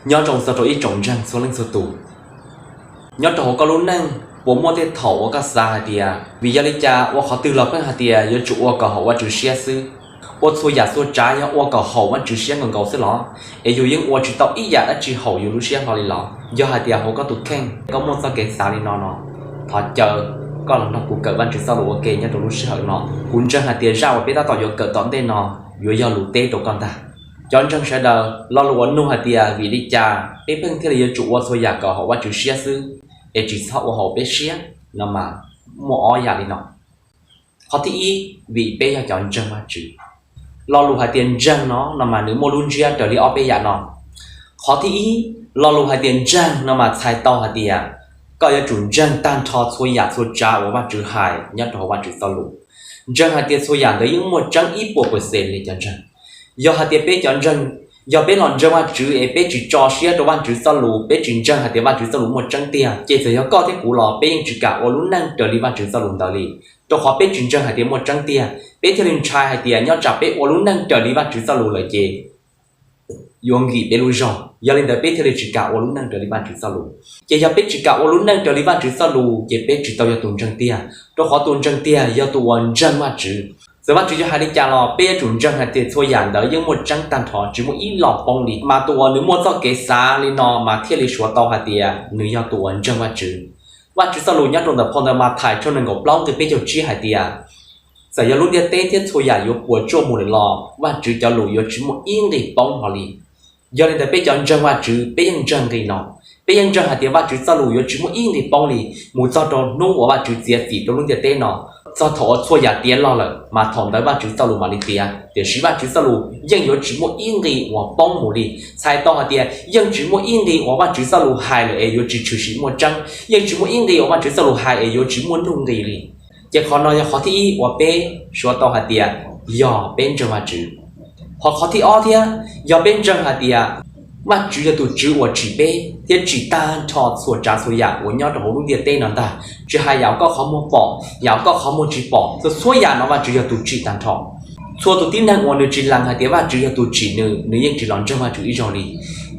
Nyob zoo txog rau ib tsoom ntseeg txhua leej txhua tus. Nyob rau hauv koj lub neej puas muaj tej thaum uas koj xav hais tias vim yog li cas ua qhov twg los pheej hais tias yuav tsum ua kom haum Vajtswv siab xwb? Ua txhua yam txhua tsav yog ua kom haum Vajtswv siab nkaus nkaus xwb los? Es yus yeej ua tsis tau ib yam dab tsi haum yus lub siab hlo li los? Yog hais tias hauv koj tus kheej koj muaj txoj kev xav li no no, thov caw koj los nrog kuv kawm Vajtswv txoj lus ua ke nyob rau lub sij hawm no. Kuv ntseeg hais tias zaj uas peb tab tom yuav kawm tom ntej no yuav yog lus teb rau koj ntag. Cov ntseeg sawv daws, lo lus uas nug hais tias vim li cas peb pheej thiaj li yuav tsum ua txhua yam kom haum Vajtswv siab xwb es tsis txhob ua haum peb siab no mas muaj ob yam li no. Qhov thib ib, vim peb yog cov ntseeg Vajtswv. Lo lus hais tias ntseeg no no mas nws muaj lub ntsiab raws li ob peb yam no. Qhov thib ib, lo lus hais tias ntseeg no mas txhais tau hais tias koj yuav tsum ntseeg tag nrho txhua yam txhua tsav uas Vajtswv hais nyob rau hauv Vajtswv txoj lus. Ntseeg hais tias txhua yam ntawd yeej muaj tseeb ib puas percent li cov ntseeg. Yog hais tias peb cov ntseeg, yog peb los ntseeg Vajtswv es peb tsis tso siab rau Vajtswv txoj lus, peb tsis ntseeg hais tias Vajtswv txoj lus muaj tseeb tiag, ces txawm yog koj thiab kuv los peb yeej tsis kam ua lub neej raws li Vajtswv txoj lus ntawd li. Rau qhov peb tsis ntseeg hais tias muaj tseeb tiag, peb thiaj li ntshai hais tias nyob tsam peb ua lub neej raws li Vajtswv txoj lus lawm ces yuav nkim peb lub zog. Yog li ntawd peb thiaj li tsis kam ua lub neej raws li Vajtswv txoj lus. Ces yog peb tsis kam ua lub neej raws li Vajtswv txoj lus ces peb tsis tau yog tus ntseeg tiag, rau qhov tus ntseeg tiag yog tus uas ntseeg Vajtswv. Txawm Vajtswv yuav hais li cas los peb yuav tsum ntseeg hais tias txhua yam ntawd yeej muaj tseeb tag nrho, tsis muaj ib los poob li. Mas tus uas nws muaj txoj kev xav li no mas thiaj li suav tau hais tias nws yog tus uas ntseeg Vajtswv. Vajtswv txoj lus nyob rau ntawm phau ntawv Mathais tshooj nees nkaum plaub nqe peb caug tsib hais tias, txawm yog lub ntiaj teb thiab txhua yam yuav puas tsuaj mus lawm los Vajtswv cov lus yuav tsis muaj ib nqis poob hlo li. Yog li ntawd peb cov ntseeg Vajtswv peb yeej ntseeg nqi no, peb yeej ntseeg hais tias Vajtswv txoj lus yuav tsis muaj ib nqis poob li, mus txog rau hnub uas Vajtswv txiav txim rau lub ntiaj teb no. Txog thaum uas txhua yam tiav los lawm mas thaum ntawd Vajtswv txoj lus mam li tiav, tiam sis Vajtswv txoj lus yeej yuav tsis muaj ib nqi uas poob mus li. Txhais tau hais tias yeej tsis muaj ib nqi uas Vajtswv txoj lus hais lawm es yuav tsis tshwm sim muaj tseeb, yeej tsis muaj ib nqi uas Vajtswv txoj lus hais es yuav tsis muaj nuj nqis li. Ces qhov no yog qhov thib ib uas peb suav tau hais tias yog peb ntseeg Vajtswv. Hos qhov thib ob thiab, yog peb ntseeg hais tias Vajtswv yog tus Tswv uas tsim peb thiab tsim tag nrho txhua tsav txhua yam uas nyob rau hauv lub ntiaj teb no ntag, tsis hais yam uas koj qhov muag pom, yam uas koj qhov muag tsis pom, txhua txhua yam no Vajtswv yog tus tsim tag nrho. Txhua tus tib neeg uas nws tsis lees hais tias Vajtswv yog tus tsim nws, nws yeej tsis los ntseeg Vajtswv ib zaug li.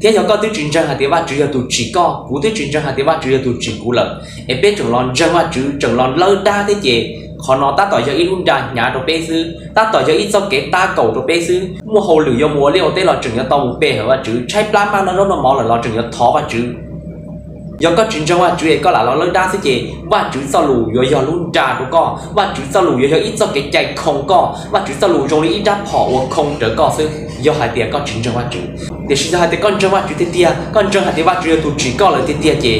Thiab yog koj twb tsis ntseeg hais tias Vajtswv yog tus tsim koj, kuv twb tsis ntseeg hais tias Vajtswv yog tus tsim kuv lawm, es peb tseem los ntseeg Vajtswv, tseem los lawb dab thiab ces qhov no tab tom yog ib lub nra hnyav rau peb xwb, tab tom yog ib txoj kev tab kaum rau peb xwb. Muaj hauj lwm yuav mus ua liaj ua teb los tseem yuav tau mus pe hawm Vajtswv, tshaib plab maj noj zaub noj mov lawm los tseem yuav thov Vajtswv. Yog koj tsis ntseeg Vajtswv es koj lam los lawb dab xwb ces Vajtswv txoj lus yuav yog lub nra rau koj, Vajtswv txoj lus yuav yog ib txoj kev cai khoo koj, Vajtswv txoj lus zoo li ib rab phom uas khoo rawv koj xwb yog hais tias koj tsis ntseeg Vajtswv. Tiam sis yog hais tias koj ntseeg Vajtswv tiag tiag, koj ntseeg hais tias Vajtswv yog tus tsim koj lawm tiag tiag ces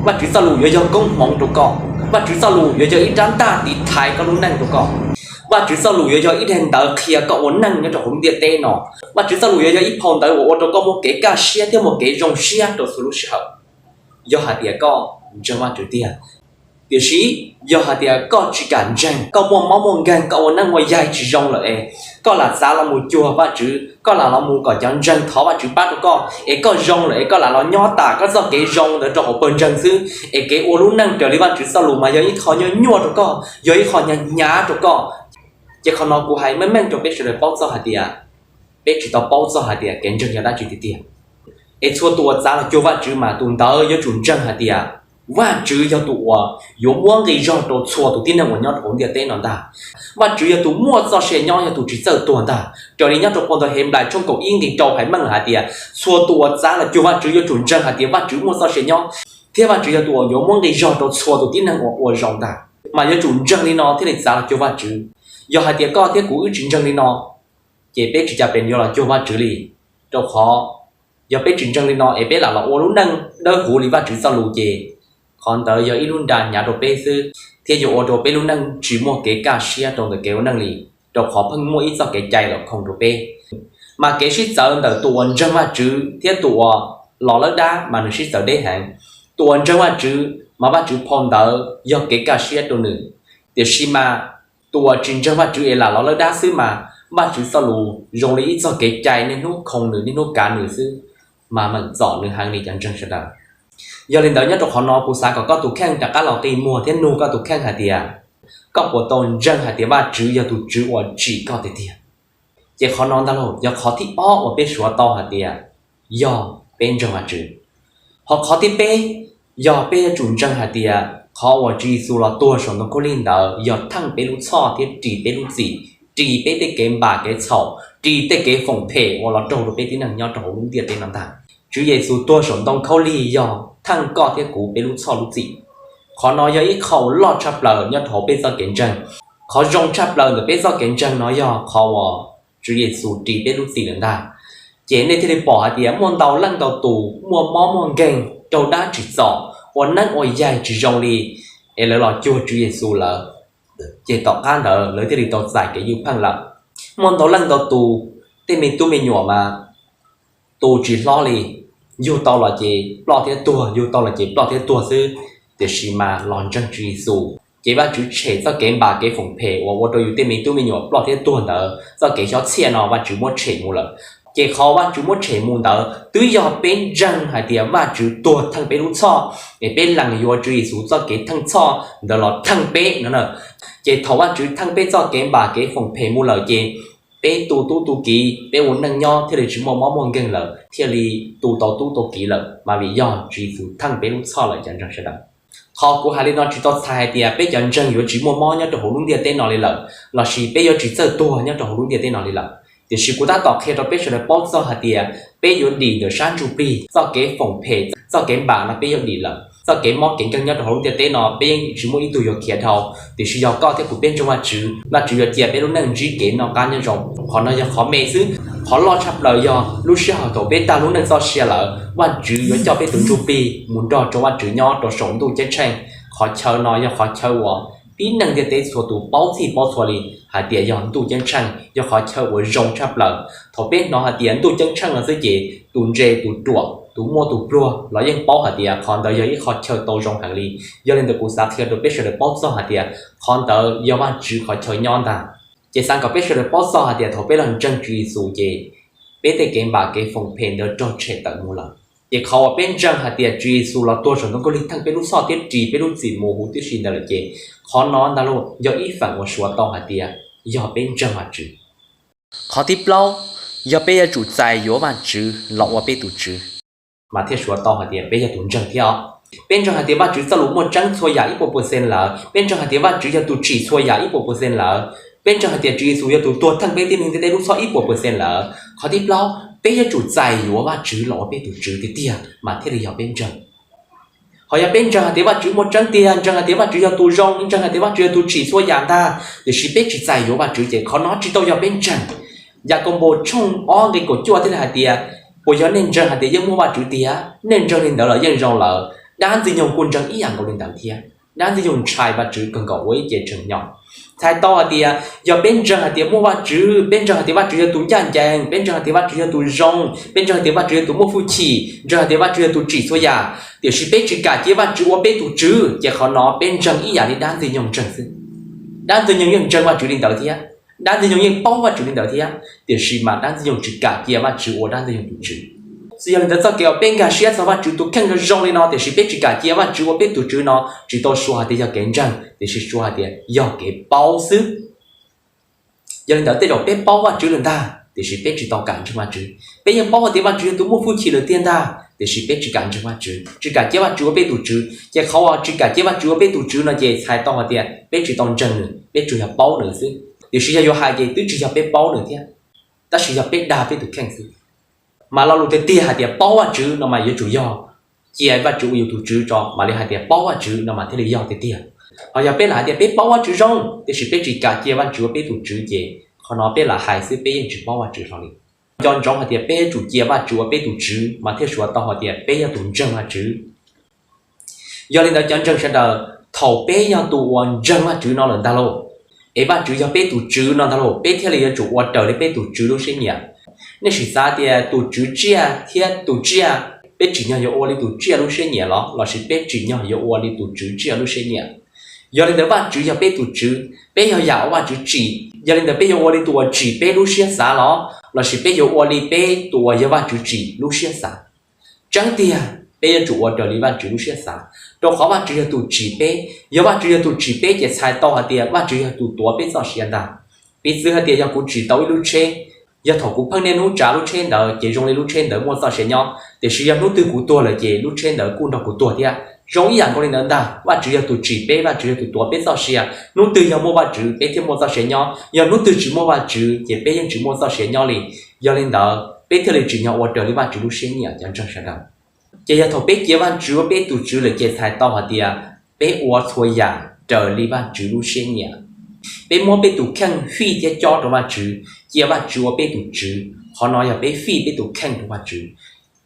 Vajtswv txoj lus yuav yog koob hmoov rau koj, Vajtswv txoj lus yuav yog ib rab ntaj tiv thaiv koj lub neej rau koj. Vajtswv txoj lus yuav yog ib daim ntawv qhia koj ua neej nyob rau hauv lub ntiaj teb no. Vajtswv txoj lus yuav yog ib phau ntawv uas ua rau koj muaj kev kaj siab thiab muaj kev zoo siab rau txhua lub sij hawm yog hais tias koj ntseeg Vajtswv tiag. Tiam sis yog hais tias koj tsis kam ntseeg, koj muaj mob muaj nkeeg, koj ua neej ua yaig tsis zoo lawm es koj lam xav los mus cuag Vajtswv, koj lam los mus kom cov ntseeg thov Vajtswv pab rau koj es koj zoo lawm es koj lam los nyob tam koj txoj kev zoo ntawd rau hauv pawg ntseeg xwb, es kev ua lub neej raws li Vajtswv txoj lus mas yog ib qho nyuaj nyuaj rau koj, yog ib qho hnyav hnyav rau koj. Ces qhov no kuv hais meej meej rau peb sawv daws paub txog hais tias peb tsis tau paub txog hais tias kev ntseeg yog dab tsi tiag tiag. Es txhua tus uas txav los cuag Vajtswv mas tus ntawd yuav tsum ntseeg hais tias Vajtswv yog tus uas yuav muab nqi zog rau txhua tus tib neeg uas nyob rau hauv ntiaj teb no ntag. Vajtswv yog tus muaj txoj sia nyob, yog tus tsis txawj tuag ntag. Raws li nyob rau phau ntawv Henplais tshooj kaum ib nqe rau hais meej lawm hais tias txhua tus uas txav los cuag Vajtswv yuav tsum ntseeg hais tias Vajtswv muaj txoj sia nyob, thiab Vajtswv yog tus uas yuav muab nqi zog rau txhua tus tib neeg uas ua zoo ntag. Mas yuav tsum ntseeg li no thiaj li txav los cuag Vajtswv. Yog hais tias koj thiab kuv wb tsis ntseeg li no, ces peb tsis cas pes yuav los cuag Vajtswv li. Rau qhov yog peb tsis ntseeg li no es peb lam los ua lub neej dawb huv li Vajtswv txoj lus ces qhov ntawd yog ib lub nra hnyav rau peb xwb, thiab yuav ua rau peb lub neej tsis muaj kev kaj siab rau ntawm kev ua neej li, rau qhov pheej muaj ib txoj kev cai los khoo rau peb. Mas kev sib txawv ntawm tus uas ntseeg Vajtswv thiab tus uas los lawb dab mas nws sib txawv deb heev. Tus uas ntseeg Vajtswv mas Vajtswv phau ntawv yog kev kaj siab rau nws, tiam sis mas tus uas tsis ntseeg Vajtswv es lam los lawb dab xwb mas Vajtswv txoj lus zoo li ib txoj kev cai niaj hnub khoo nws niaj hnub kav nws xwb, mas meem txom nws heev li cov ntseeg sawv daws. Yog li ntawd nyob rau qhov no kuv xav kom koj tus kheej rov qab los qi muag thiab nug koj tus kheej hais tias koj puas tau ntseeg hais tias Vajtswv yog tus Tswv uas tsim koj tiag tiag. Ces qhov no ntag lauj yog qhov thib ob uas peb suav tau hais tias yog peb ntseeg Vajtswv. Ho qhov thib peb, yog peb yuav tsum ntseeg hais tias qhov uas Tswv Yexus los tuag saum ntoo khaub lig ntawd yog theej peb lub txhoj thiab ris peb lub txim, ris peb tej kev npam kev txhaum, ris tej kev foom phem uas los raug rau peb tib neeg nyob rau hauv lub ntiaj teb no ntag. Tswv Yexus tuag saum ntoo khaub lig yog theej koj thiab kuv peb lub txhoj lub txim. Qhov no yog ib qho uas loj tshaj plaws nyob rau hauv peb txoj kev ntseeg. Qhov zoo tshaj plaws ntawm peb txoj kev ntseeg no yog qhov uas Tswv Yexus ris peb lub txim lawm ntag. Ces nej thiaj li pom hais tias muaj ntau leej ntau tus muaj mob muaj nkeeg, raug dab tsim txom, ua neeb ua yaig tsis zoo li, es lawv los cuag Tswv Yexus lawm, ces tom qab ntawd lawv thiaj li tau txais kev ywj pheej lawm. Muaj ntau leej ntau tus, tej me tub me nyuam mas tu tsis hlob li, yug tau los ces ploj thiab tuag, yug tau los ces ploj thiab tuag xwb, tiam sis mas los ntseeg Tswv Yexus ces Vajtswv tshem txoj kev npam kev foom phem uas ua rau yus tej me tub me nyuam ploj thiab tuag ntawd, txoj kev xyob txhiaj no Vajtswv muab tshem mus lawm. Ces qhov Vajtswv muab tshem mus ntawd twb yog peb ntseeg hais tias Vajtswv tuag theej peb lub txhoj, es peb lees yuav Tswv Yexus txoj kev theej txhoj ntawd los theej peb no. Ces thaum Vajtswv theej peb txoj kev npam kev foom phem mus lawm ces peb tu tub tu kiv, peb ua neej nyob thiaj li tsis muaj mob muaj nkeeg lawm, thiaj li tu tau tub tau kiv lawm, mas vim yog Tswv Yexus theej peb lub txhoj lawm cov ntseeg sawv daws. Qhov kuv hais li no tsis tau txhais hais tias peb cov ntseeg yuav tsis muaj mob nyob rau hauv lub ntiaj teb no li lawm, lossis peb yuav tsis txawj tuag nyob rau hauv lub ntiaj teb no li lawm. Tiam sis kuv tab tom qhia rau peb sawv daws paub txog hais tias peb yuav dim ntawm sab ntsuj plig, txoj kev foom phem, txoj kev npam no peb yuav dim lawm. Txoj kev mob kev nkeeg nyob rau hauv lub ntiaj teb no peb yeej tsis muaj ib tug yuav khiav dhau. Tiam sis yog koj thiab kuv peb ntseeg Vajtswv, Vajtswv yuav cia peb lub neej ntsib kev noj qab nyob zoo. Qhov no yog qhov me xwb. Qhov loj tshaj plaws yog lub sij hawm thaum peb tag lub neej txoj sia lawm, Vajtswv yuav coj peb tus ntsuj plig mus nrog rau Vajtswv nyob rau saum ntuj ceeb tsheej. Qhov chaw no yog qhov chaw uas tib neeg ntiaj teb txhua tus paub txhij paub txhua li hais tias yog ntuj ceeb tsheej, yog qhov chaw uas zoo tshaj plaws. Thaum peb hnov hais tias ntuj ceeb tsheej no xwb ces tus ntse tus ruam tus muaj tus pluag los yeej paub hais tias qhov ntawd yog ib qho chaw tau zoo heev li. Yog li ntawd kuv xav qhia rau peb sawv daws paub txog hais tias qhov ntawd yog Vajtswv qhov chaw nyob ntag. Ces xav kom peb sawv daws paub txog hais tias thaum peb los ntseeg Tswv Yexus ces peb tej kev npam kev foom phem ntawd raug tshem tawm mus lawm. Ces qhov uas peb ntseeg hais tias Tswv Yexus los tuag saum ntoo khaub lig theej peb lub txhoj thiab ris peb lub txim mus huv tib si ntawd lawm ces qhov no ntag lauj yog ib feem uas suav tau hais tias yog peb ntseeg Vajtswv. Qhov thib plaub, yog peb yuav tsum txais yuav Vajtswv los ua peb tus Tswv, mas thiaj suav tau hais tias peb yog tus ntseeg thiab os. Peb ntseeg hais tias Vajtswv txoj lus muaj tseeb txhua yam ib puas percent lawm, peb ntseeg hais tias Vajtswv yog tus tsim txhua yam ib puas percent lawm, peb ntseeg hais tias Tswv Yexus yog tus tuag theej peb tib neeg ntiaj teb lub txhoj ib puas percent lawm. Qhov thib plaub, peb yuav tsum txais yuav Vajtswv los ua peb tus Tswv tiag tiag mas thiaj li yog peb ntseeg. Ho yog peb ntseeg hais tias Vajtswv muaj tseeb tiag, ntseeg hais tias Vajtswv yog tus zoo, ntseeg hais tias Vajtswv yog tus tsim txhua yam ntag, tiam sis peb tsis txais yuav Vajtswv ces qhov no tsis tau yog peb ntseeg. Yakaunpaus tshooj ob nqe kaum cuaj thiaj li hais tias, puas yog nej ntseeg hais tias yeej muaj Vajtswv tiag? Nej ntseeg li ntawd los yeej zoo lawm, dab Ntxwg Nyoog kuj ntseeg ib yam nkaus li ntawd thiab. Dab Ntxwg Nyoog ntshai Vajtswv kawg nkaus ua ib ce tshee nyo. Txhais tau hais tias yog peb ntseeg hais tias muaj Vajtswv, peb ntseeg hais tias Vajtswv yog tus ncaj ncees, peb ntseeg hais tias Vajtswv yog tus zoo, peb ntseeg hais tias Vajtswv yog tus muaj hwj chim, ntseeg hais tias Vajtswv yog tus tsim txhua yam, tiam sis peb tsis kam cia Vajtswv ua peb tus Tswv ces qhov no peb ntseeg ib yam li dab Ntxwg Nyoog ntseeg xwb. Dab Ntxwg Nyoog yeej ntseeg Vajtswv li ntawd thiab, dab Ntxwg Nyoog yeej paub Vajtswv li ntawd thiab, tiam sis mas dab Ntxwg Nyoog tsis kam cia Vajtswv ua dab Ntxwg Nyoog tus Tswv. Xwb yog li ntawd txoj kev uas peb nkag siab txog Vajtswv tus kheej zoo zoo li no tiam sis peb tsis kam cia Vajtswv ua peb tus Tswv no tsis tau suav hais tias yog kev ntseeg, tiam sis suav hais tias yog kev paub xwb. Yog li ntawd tej zaum peb paub Vajtswv lawm ntag tiam sis peb tsis tau kam ntseeg Vajtswv. Peb yeej paub hais tias Vajtswv yog tus muaj hwj chim lawm tiag ntag tiam sis peb tsis kam ntseeg Vajtswv, tsis kam cia Vajtswv ua peb tus Tswv. Ces qhov uas tsis kam cia Vajtswv ua peb tus Tswv no ces txhais tau hais tias peb tsis tau ntseeg nws, peb tsuas yog paub nws xwb. Tiam sis yog yuav hais ces twb tsis yog peb paub nws thiab, tab sis yog peb dag peb tus kheej xwb. Mas lo lus tiag tiag hais tias paub Vajtswv no mas yuav tsum yog cia Vajtswv ua yus tus Tswv tso mam li hais tias paub Vajtswv no mas thiaj li yog tiag tiag. Ho yog peb lam hais tias peb paub Vajtswv zoo tiam sis peb tsis kam cia Vajtswv ua peb tus Tswv ces qhov no peb lam hais xwb peb yeej tsis paub Vajtswv hlo li. Nco ntsoov hais tias peb yuav tsum cia Vajtswv ua peb tus Tswv mas thiaj suav tau hais tias peb yog tus ntseeg Vajtswv. Yog li ntawd cov ntseeg sawv daws, thaum peb yog tus uas ntseeg Vajtswv no lawm ntag lauj, es Vajtswv yog peb tus Tswv no ntag lauj, peb thiaj li yuav tsum ua raws li peb tus Tswv lub siab nyiam. Nej sim xav tias tus tswv tsiaj thiab tus tsiaj, peb tsim nyog yuav ua li tus tsiaj lub siab nyiam los lossis peb tsim nyog yuav ua li tus tswv tsiaj lub siab nyiam? Yog li ntawd Vajtswv yog peb tus Tswv, peb yog yam uas Vajtswv tsim, yog li ntawd peb yuav ua li tus uas tsim peb lub siab xav los lossis peb yuav ua li peb tus uas yog Vajtswv tsim lub siab xav? Tseeb tiag peb yuav tsum ua raws li Vajtswv lub siab xav, rau qhov Vajtswv yog tus tsim peb. Yog Vajtswv yog tus tsim peb ces txhais tau hais tias Vajtswv yog tus tuav peb txoj sia ntag. Piv txwv hais tias yog kuv tsim tau ib lub tsheb, Yog thaum kuv pheej niaj hnub tsav lub tsheb ntawd ces zoo li lub tsheb ntawd muaj txoj sia nyob, tiam sis yog hnub twg kuv tuag lawm ces lub tsheb ntawd kuj nrog kuv tuag thiab. Zoo ib yam nkaus li ntawd ntag, Vajtswv yog tus tsim peb, Vajtswv yog tus tuav peb txoj sia. Hnub twg yog muaj Vajtswv peb thiaj muaj txoj sia nyob, yog hnub twg tsis muaj Vajtswv ces peb yeej tsis muaj txoj sia nyob li. Yog li ntawd peb thiaj li tsim nyog ua raws li Vajtswv lub siab nyiam cov ntseeg sawv daws. Ces yog thaum peb cia Vajtswv ua peb tus Tswv lawm ces txhais tau hais tias peb ua txhua yam raws li Vajtswv lub siab nyiam. Peb muab peb tus kheej fij thiab cob rau Vajtswv, cia Vajtswv ua peb tus Tswv, qhov no yog peb fij peb tus kheej rau Vajtswv.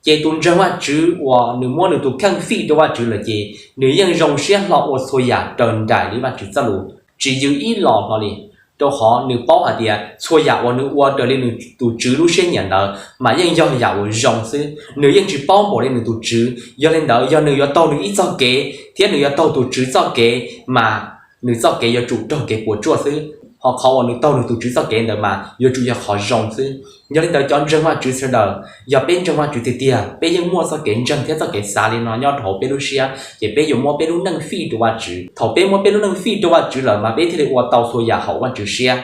Ces tus ntseeg Vajtswv uas nws muab nws tus kheej fij rau Vajtswv lawm ces nws yeej zoo siab hlo ua txhua yam raws nraim li Vajtswv txoj lus, tsis yws ib los hlo li. Rau qhov nws paub hais tias txhua yam uas nws ua raws li nws tus Tswv lub siab nyiam ntawd mas yeej yog yam uas zoo xwb. Nws yeej tsis paub npaum li nws tus Tswv, yog li ntawd yog nws yuav taug nws ib txoj kev thiab nws yuav taug tus Tswv txoj kev mas nws txoj kev yuav tsum raug kev puas tsuaj xwb, ho qhov uas nws taug nws tus Tswv txoj kev ntawd mas yuav tsum yog qhov zoo xwb. Yog li ntawd cov ntseeg Vajtswv sawv daws, yog peb ntseeg Vajtswv tiag tiag peb yeej muaj txoj kev ntseeg thiab txoj kev xav li no nyob rau hauv peb lub siab, ces peb yuav muab peb lub neej fij rau Vajtswv. Thaum peb muab peb lub neej fij rau Vajtswv lawm mas peb thiaj li ua tau txhua yam haum Vajtswv siab.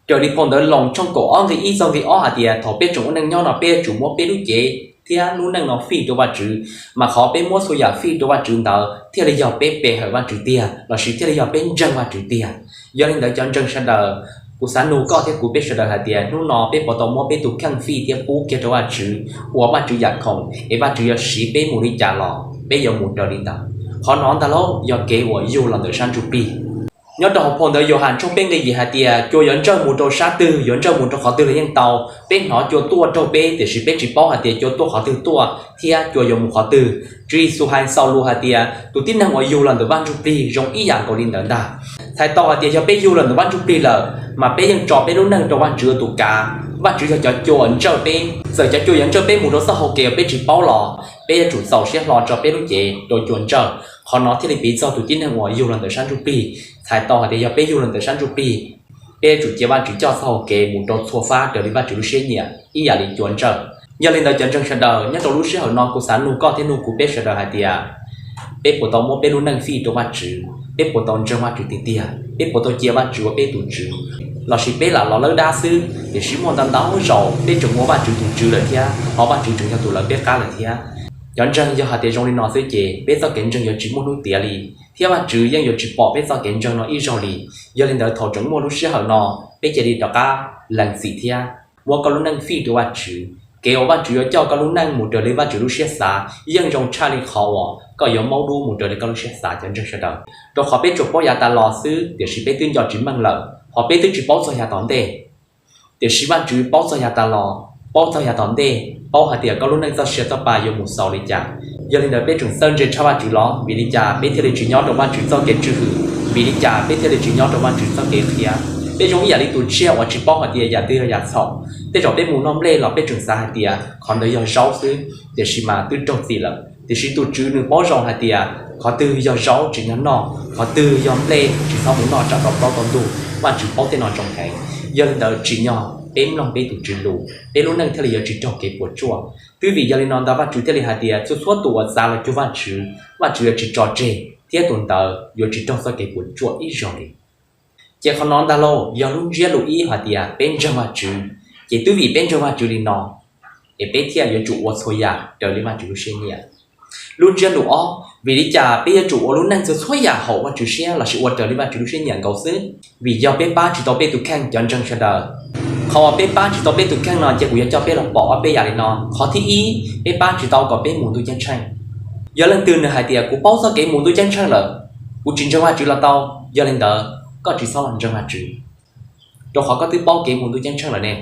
Raws li phau ntawv Loos tshooj kaum ob nqe ib txog nqe ob hais tias thaum peb tseem ua neej nyob no peb yuav tsum muab peb lub cev thiab lub neej no fij rau Vajtswv, mas qhov peb muab txhua yam fij rau Vajtswv ntawd thiaj li yog peb pe hawm Vajtswv tiag lossis thiaj li yog peb ntseeg Vajtswv tiag. Yog li ntawd cov ntseeg sawv daws, kuv xav nug koj thiab kuv peb sawv daws hais tias hnub no peb puas tau muab peb tus kheej fij thiab pub kiag rau Vajtswv ua Vajtswv yam khoom es Vajtswv yuav siv peb mus li cas los peb yuav mus raws li ntawd. Qhov no ntag lauj yog kev uas yug los ntawm sab ntsuj plig. Nyob rau hauv phau ntawv Yauhas tshooj peb nqe yim hais tias cua yuav ntsawj mus rau sab twg, yuav ntsawj mus rau qhov twg los yeej tau. Peb hnov cua tuaj raug peb tiam sis peb tsis paub hais tias cua tuaj qhov twg tuaj thiab cua yuav mus qhov twg. Tswv Yexus hais xaus lus hais tias tus tib neeg uas yug los ntawm Vaj Ntsuj Plig zoo ib yam nkaus li ntawd ntag. Txhais tau hais tias yog peb yug los ntawm Vaj Ntsuj Plig lawm mas peb yeej tso peb lub neej rau Vaj Tswv ua tus kav. Vaj Tswv yog cov cua uas ntsawj peb. Txawm cov cua yuav ntsawj peb mus rau txoj hau kev uas peb tsis paub los peb yuav tsum txaus siab hlo tso peb lub cev rau cua ntsawj. Qhov no thiaj li piv txog tus tib neeg uas yug los ntawm sab ntsuj plig. Txhais tau hais tias yog peb yug los ntawm sab ntsuj plig, peb yuav tsum cia Vaj Tswv coj txoj hau kev mus rau txhua fab raws li Vaj Tswv lub siab nyiam ib yam li cua ntsawj. Yog li ntawd cov ntseeg sawv daws, nyob rau lub sij hawm no kuv xav nug koj thiab nug kuv peb sawv daws hais tias peb puas tau muab peb lub neej fij rau Vaj Tswv, peb puas tau ntseeg Vaj Tswv tiag tiag, peb puas tau cia Vaj Tswv ua peb tus Tswv, lossis peb lam los lawb dab xwb tiam sis muaj ntau ntau zaus peb tseem ua Vaj Tswv tus Tswv lawm thiab ho Vaj Tswv tseem yog tus lawv peb qab lawm thiab. Cov ntseeg, yog hais tias zoo li no xwb ces peb txoj kev ntseeg yuav tsis muaj hnub tiav li, thiab Vajtswv yeej yuav tsis pom peb txoj kev ntseeg no ib zaug li. Yog li ntawd thaum tseem muaj lub sij hawm no, peb cia li rov qab lees txim thiab muab koj lub neej fij rau Vajtswv. Kev uas Vajtswv yuav coj koj lub neej mus raws li Vajtswv lub siab xav yeej zoo tshaj li qhov uas koj yuav maub dub mus raws li koj lub siab xav cov ntseeg sawv daws. Rau qhov peb tsuas paub yav tas los xwb tiam sis peb twb nco tsis meej lawm, ho peb twb tsis paub txog yav tom ntej. Tiam sis Vajtswv paub txog yav tas los, paub txog yav tom ntej, paub hais tias koj lub neej txoj sia txoj pa yuav mus xaus li cas. Yog li ntawd peb tseem txawj ntse tshaj Vajtswv los? Vim li cas peb thiaj li tsis nyob rau Vajtswv txoj kev tswj hwm? Vim li cas peb thiaj li tsis nyob rau Vajtswv txoj kev qhia? Peb zoo ib yam li tus tsiaj uas tsis paub hais tias yam twg yog yam txhaum. Tej zaum peb mus noj nplej los peb tseem xav hais tias qhov ntawd yog zaub xwb, tiam sis mas twb raug txim lawm. Tiam sis tus Tswv nws paub zoo hais tias qhov twg yog zaub tsim nyog noj, qhov twg yog nplej tsis txhob mus noj tsam tau plaub tau ntug. Vajtswv paub tej no zoo heev. Yog li ntawd tsim nyog peb mloog peb tus Tswv lus, peb lub neej thiaj li yuav tsis raug kev puas tsuaj. Twb vim yog li no ntag Vajtswv thiaj li hais tias txhua txhua tus uas txav los cuag Vajtswv, Vajtswv yuav tsis tso tseg, thiab tus ntawd yuav tsis raug txoj kev puas tsuaj ib zaug li. Ces qhov no ntag lauj yog lub ntsiab lus ib hais tias peb ntseeg Vajtswv. Ces twb vim peb ntseeg Vajtswv li no es peb thiaj yuav tsum ua txhua yam raws li Vajtswv lub siab nyiam. Lub ntsiab lus ob, vim li cas peb yuav tsum ua lub neej txhua txhua yam haum Vajtswv siab lossis ua raws li Vajtswv lub siab nyiam nkaus xwb? Vim yog peb pab tsis tau peb tus kheej cov ntseeg sawv daws. Qhov uas peb pab tsis tau peb tus kheej no ces kuv yuav coj peb los pom ob peb yam li no. Qhov thib ib, peb pab tsis tau kom peb mus ntuj ceeb tsheej. Yog leej twg nws hais tias kuv paub txoj kev mus ntuj ceeb tsheej lawm, kuv tsis ntseeg Vajtswv los tau, yog li ntawd koj tsis txhob los ntseeg Vajtswv, rau qhov koj twb paub kev mus ntuj ceeb tsheej lawm ne.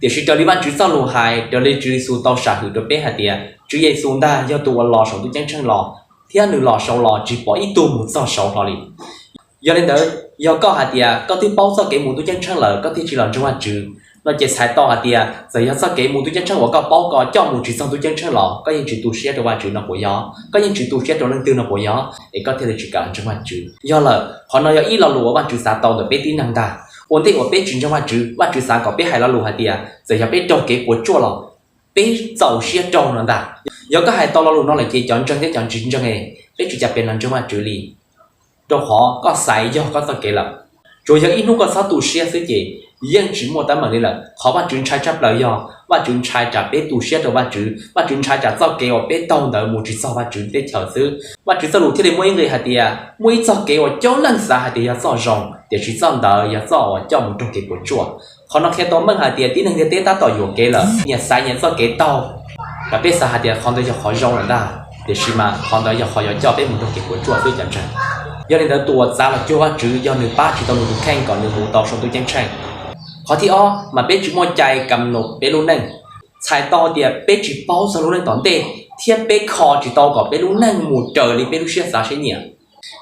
Tiam sis raws li Vajtswv txoj lus hais, raws li Tswv Yexus tau sam hwm rau peb hais tias Tswv Yexus ntag yog tus uas los saum ntuj ceeb tsheej los, thiab nws los saud los tsis pom ib tug mus txog saud hlo li. Yog li ntawd, yog koj hais tias koj twb paub txoj kev mus ntuj ceeb tsheej lawm koj thiaj tsis los ntseeg Vajtswv no ces txhais tau hais tias txawm yog txoj kev mus ntuj ceeb tsheej uas koj paub ko coj mus tsis txog ntuj ceeb tsheej los koj yeej tsis tu siab rau Vajtswv no puas yog? Koj yeej tsis tu siab rau leej twg no puas yog? Es koj thiaj li tsis kam ntseeg Vajtswv. Yog lawm, qhov no yog ib lo lus uas Vajtswv xav tau ntawm peb tib neeg ntag. Ua ntej uas peb tsis ntseeg Vajtswv, Vajtswv xav kom peb hais lo lus hais tias txawm yog peb raug kev puas tsuaj los peb txaus siab raug no ntag. Yog koj hais tau lo lus no lawm ces cov ntseeg thiab cov tsis ntseeg, peb tsis cas pes los ntseeg Vajtswv li, rau qhov koj xaiv yog koj txoj kev lawm. Tsuas yog ib hnub koj txhob tu siab xwb ces yeej tsis muaj teeb meem li lawm. Qhov Vajtswv ntshai tshaj plaws yog Vajtswv ntshai tsam peb tu siab rau Vajtswv, Vajtswv ntshai tsam txoj kev uas peb taug ntawd mus tsis txog Vajtswv teb chaws xwb. Vajtswv txoj lus thiaj li muaj ib nqe hais tias muaj ib txoj kev uas coob leej xav hais tias yog txoj zoo, tiam sis txoj ntawd yog txoj uas coj mus raug kev puas tsuaj. Qhov no qhia tau meej hais tias tib neeg ntiaj teb tab tom yuam kev lawm, nyias xaiv nyias txoj kev taug, peb xav hais tias qhov ntawd yog qhov zoo lawm ntag, tiam sis mas qhov ntawd yog qhov yuav coj peb mus raug kev puas tsuaj xwb cov ntseeg. Yog li ntawd tus uas txav los cuag Vajtswv yog nws pab tsis tau nws tus kheej kom nws mus tau saum ntuj ceeb tsheej. Qhov thib ob mas peb tsis muaj cai kam num peb lub neej, txhais tau tias peb tsis paub txog lub neej tom ntej thiab peb kho tsis tau kom peb lub neej mus raws li peb lub siab xav siab nyiam.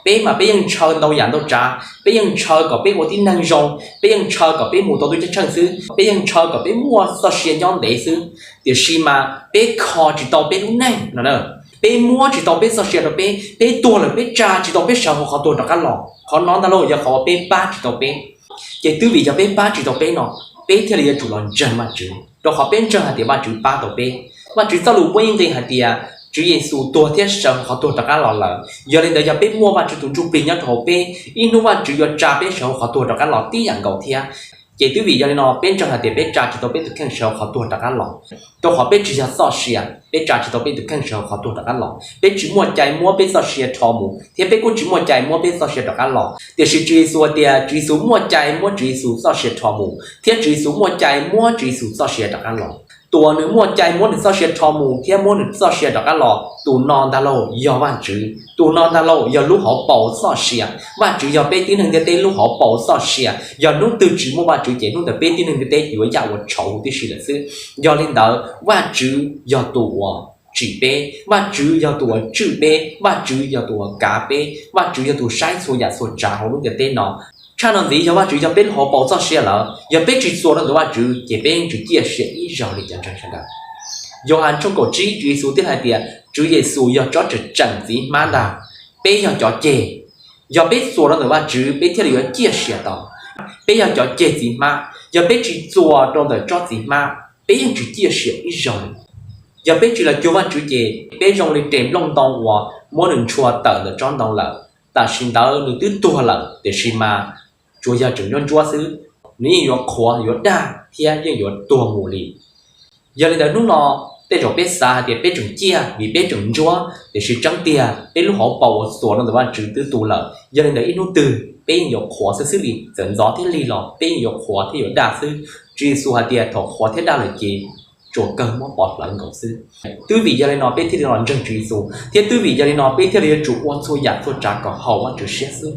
Peb mas peb yeej ntshaw ntau yam ntau tsav, peb yeej ntshaw kom peb ua tib neeg zoo, peb yeej ntshaw kom peb mus tau ntuj ceeb tsheej xwb, peb yeej ntshaw kom peb muaj txoj sia nyob ntev xwb, tiam sis mas peb kho tsis tau peb lub neej no. Peb muab tsis tau peb txoj sia rau peb, peb tuag lawm peb tsa tsis tau peb sawv hauv qhov tuag rov qab los. Qhov no ntag lauj yog qhov uas peb pab tsis tau peb. Ces twb vim yog peb pab tsis tau peb no, peb thiaj li yuav tsum los ntseeg Vajtswv, rau qhov peb ntseeg hais tias Vajtswv pab tau peb. Vajtswv txoj lus muaj ib nqe hais tias Tswv Yexus tuag thiab sawv hauv qhov tuag rov qab los lawm. Yog li ntawd yog peb muaj Vajtswv tus Ntsujplig nyob rau hauv peb, ib hnub Vajtswv yuav tsa peb sawv hauv qhov tuag rov qab los tib yam nkaus thiab. Ces twb vim yog li no peb ntseeg hais tias peb tsa tsis tau peb tus kheej sawv hauv qhov tuag rov qab los, rau qhov peb tsis yog txoj sia, peb tsa tsis tau peb tus kheej sawv hauv qhov tuag rov qab los. Peb tsis muaj cai muab peb txoj sia rho mus thiab peb kuj tsis muaj cai muab peb txoj sia rov qab los. Tiam sis Tswv Yexus hais tias Tswv Yexus muaj cai muab Tswv Yexus txoj sia rho mus thiab Tswv Yexus muaj cai muab Tswv Yexus txoj sia rov qab los. Tus uas nws muaj cai muab nws txoj sia rho mus thiab muab nws txoj sia rov qab los, tus no ntag lauj yog Vajtswv, tus no ntag lauj yog lub hauv paus txoj sia. Vajtswv yog peb tib neeg ntiaj teb lub hauv paus txoj sia, yog hnub twg tsis muaj Vajtswv ces hnub ntawd peb tib neeg ntiaj teb yuav yaj ua tshauv huv tib si lawm xwb. Yog li ntawd Vajtswv yog tus uas tsim peb, Vajtswv yog tus uas tswj peb, Vajtswv yog tus uas kav peb, Vajtswv yog tus saib txhua yam txhua tsav hauv lub ntiaj teb no. Tshaj no ntxiv yog Vajtswv yog peb lub hauv paus txoj sia lawm, yog peb tsis txuas rau ntawm Vajtswv ces peb yeej tsis ciaj sia ib zaug li cov ntseeg sawv daws. Yauhas tshooj kaum tsib Tswv Yexus thiaj hais tias Tswv Yexus yog tsob tswm tseem txiv hmab ntag. Peb yog cov ceg, yog peb txuas rau ntawm Vajtswv peb thiaj li yuav ciaj sia tau. Peb yog cov ceg txiv hmab, yog peb tsis txuas rau ntawm tsob txiv hmab peb yeej tsis ciaj sia ib zaug li. Yog peb tsis los cuag Vajtswv ces peb zoo li res nplooj ntoo uas muab nws ntshua tawm ntawm tsob ntoo lawm. Tam sim ntawd nws twb tuag lawm tiam sis mas tsuas yog tseem ntsuab ntsuab xwb, nws yeej yuav qhuav yuav daj thiab yeej yuav tuag mus li. Yog li ntawd hnub no tej zaum peb xav hais tias peb tseem ciaj vim peb tseem ntsuab, tiam sis tseeb tiag peb lub hauv paus uas txuas rau ntawm Vajtswv twb tu lawm, yog li ntawd ib hnub twg peb yeej yuav qhuav xwb xwb li, txawm ntxov thiab lig los peb yeej yuav qhuav thiab yuav daj xwb. Tswv Yexus hais tias thaum qhuav thiab daj lawm ces tsuas kawg muab pov hlawv nkaus xwb. Twb vim yog li no peb thiaj li los ntseeg Tswv Yexus, thiab twb vim yog li no peb thiaj li yuav tsum ua txhua yam txhua tsav kom haum Vajtswv siab xwb.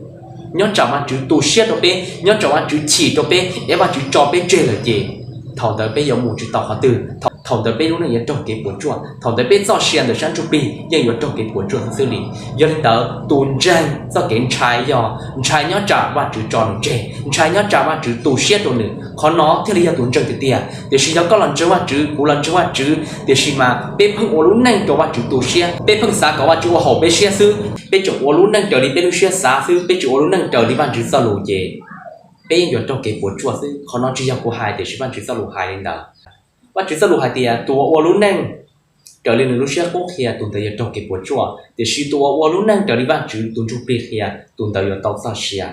Nyob tsam Vajtswv tu siab rau peb, nyob tsam Vajtswv chim rau peb, es Vajtswv tso peb tseg lawm ces thaum ntawd peb yuav mus tsis tau qhov twg, thaum ntawd peb lub neej yuav raug kev puas tsuaj, thaum ntawd peb txoj sia ntawm sab ntsuj plig yeej yuav raug kev puas tsuaj xwb xwb li. Yog li ntawd tus ntseeg txoj kev ntshai yog ntshai nyob tsam Vajtswv tso nws tseg, ntshai nyob tsam Vajtswv tu siab rau nws, qhov no thiaj li yog tus ntseeg tiag tiag. Tiam sis yog koj los ntseeg Vajtswv, kuv los ntseeg Vajtswv, tiam sis mas peb pheej ua lub neej rau Vajtswv tu siab, peb pheej xav kom Vajtswv ua haum peb siab xwb, peb tseem ua lub neej raws li peb lub siab xav xwb, peb tsis ua lub neej raws li Vajtswv txoj lus ces peb yeej yuav raug kev puas tsuaj xwb. Qhov no tsis yog kuv hais tiam sis Vajtswv txoj lus hais li ntawd. Vajtswv txoj lus hais tias tus uas ua lub neej raws li nws lub siab qub qhia tus ntawd yuav raug kev puas tsuaj, tiam sis tus uas ua lub neej raws li Vajtswv tus ntsuj plig qhia tus ntawd yuav tau txoj sia.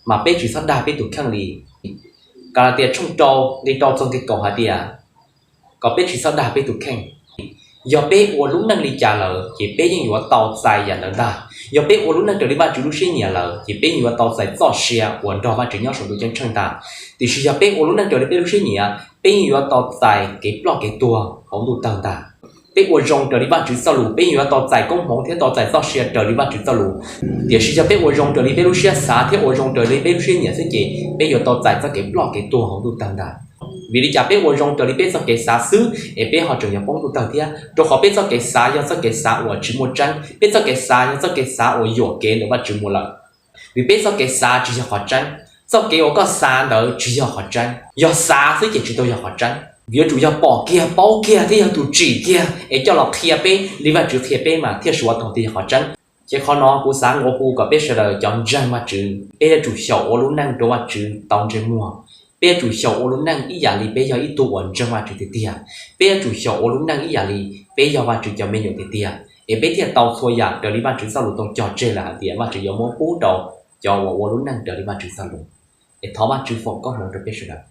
Mas peb tsis txhob dag peb tus kheej li. Kalatias tshooj rau nqe rau txog nqe kaum hais tias kom peb tsis txhob dag peb tus kheej. Yog peb ua lub neej li cas lawm ces peb yeej yuav tau txais yam ntawd ntag. Yog peb ua lub neej raws li Vajtswv lub siab nyiam lawm ces peb yeej yuav tau txais txoj sia uas nrog Vajtswv nyob saum ntuj ceeb tsheej ntag. Tiam sis yog peb ua lub neej raws li peb lub siab nyiam, peb yeej yuav tau txais kev ploj kev tuag hauv ntuj tawg ntag. Peb ua zoo raws li Vajtswv txoj lus, peb yeej yuav tau txais koob hmoov thiab tau txais txoj sia raws li Vajtswv txoj lus. Tiam sis yog peb ua zoo raws li peb lub siab xav thiab ua zoo raws li peb lub siab nyiam xwb ces peb yuav tau txais txoj kev ploj kev tuag hauv ntuj tawg ntag. Vim li cas peb ua zoo raws li peb txoj kev xav xwb es peb ho tseem yuav poob ntuj tawg thiab? Rau qhov peb txoj kev xav yog txoj kev xav uas tsis muaj tseeb, peb txoj kev xav yog txoj kev xav uas yuam kev ntawm Vajtswv mus lawm. Vim peb txoj kev xav tsis yog qhov tseeb, txoj kev uas koj xav ntawd tsis yog qhov tseeb. Yog xav xwb ces tsis tau yog qhov tseeb. Vim yuav tsum yog pom kiag, paub kiag thiab yog tus tsim kiag es coj los qhia peb li Vajtswv qhia peb mas thiaj suav tau tias yog qhov tseeb. Ces qhov no kuv xav nqua hu kom peb sawv daws cov ntseeg Vajtswv, peb yuav tsum xyaum ua lub neej rau Vajtswv tau ntsej muag. Peb yuav tsum xyaum ua lub neej ib yam li peb yog ib tug uas ntseeg Vajtswv tiag tiag. Peb yuav tsum xyaum ua lub neej ib yam li peb yog Vajtswv cov me nyuam tiag tiag, es peb thiaj tau txhua yam raws li Vajtswv txoj lus tau cog tseg lawm hais tias Vajtswv yuav muab pub rau cov uas ua lub neej raws li Vajtswv txoj lus. Es thov Vajtswv foom koob hmoov rau peb sawv daws.